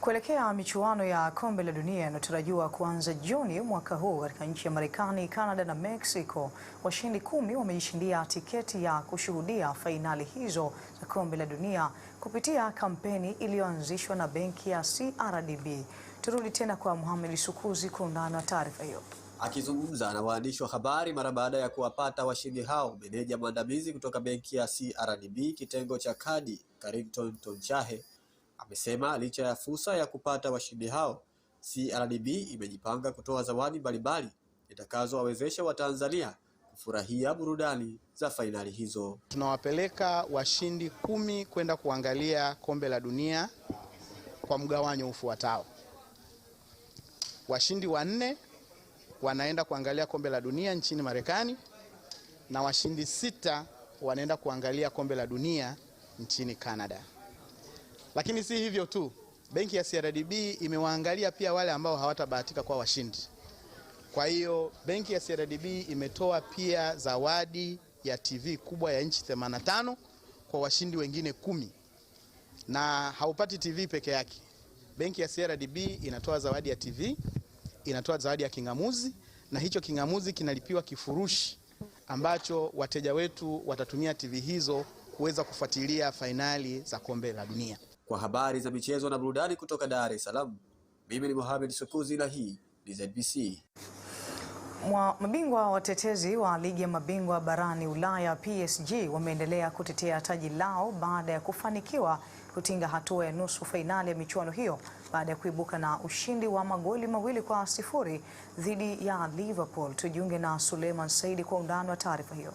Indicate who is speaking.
Speaker 1: Kuelekea michuano ya Kombe la Dunia inayotarajiwa kuanza Juni mwaka huu katika nchi ya Marekani, Canada na Mexico, washindi 10 wamejishindia tiketi ya kushuhudia fainali hizo za Kombe la Dunia kupitia kampeni iliyoanzishwa na benki ya CRDB. Turudi tena kwa Mohamed Sukuzi kwa undani wa taarifa hiyo.
Speaker 2: Akizungumza na waandishi wa habari mara baada ya kuwapata washindi hao, meneja mwandamizi kutoka benki ya CRDB kitengo cha kadi, Carrington Tonchahe, amesema licha ya fursa ya kupata washindi hao, CRDB imejipanga kutoa zawadi mbalimbali itakazowawezesha Watanzania kufurahia burudani za fainali hizo.
Speaker 3: Tunawapeleka washindi 10 kwenda kuangalia Kombe la Dunia kwa mgawanyo ufuatao. Washindi 4 wanaenda kuangalia Kombe la Dunia nchini Marekani na washindi 6 wanaenda kuangalia Kombe la Dunia nchini Canada. Lakini si hivyo tu, benki ya CRDB imewaangalia pia wale ambao hawatabahatika kuwa washindi. Kwa hiyo benki ya CRDB imetoa pia zawadi ya TV kubwa ya inchi 85 kwa washindi wengine 10. Na haupati TV peke yake. Benki ya CRDB inatoa zawadi ya TV, inatoa zawadi ya kingamuzi, na hicho kingamuzi kinalipiwa kifurushi ambacho wateja wetu watatumia TV hizo kuweza kufuatilia fainali za Kombe la Dunia.
Speaker 2: Kwa habari za michezo na burudani kutoka Dar es Salaam, mimi ni Mohamed Sukuzi na hii ni ZBC.
Speaker 1: Mabingwa watetezi wa ligi ya mabingwa barani Ulaya PSG wameendelea kutetea taji lao baada ya kufanikiwa kutinga hatua ya nusu fainali ya michuano hiyo baada ya kuibuka na ushindi wa magoli 2-0 dhidi ya Liverpool. Tujiunge na Suleiman Saidi kwa undani wa taarifa hiyo.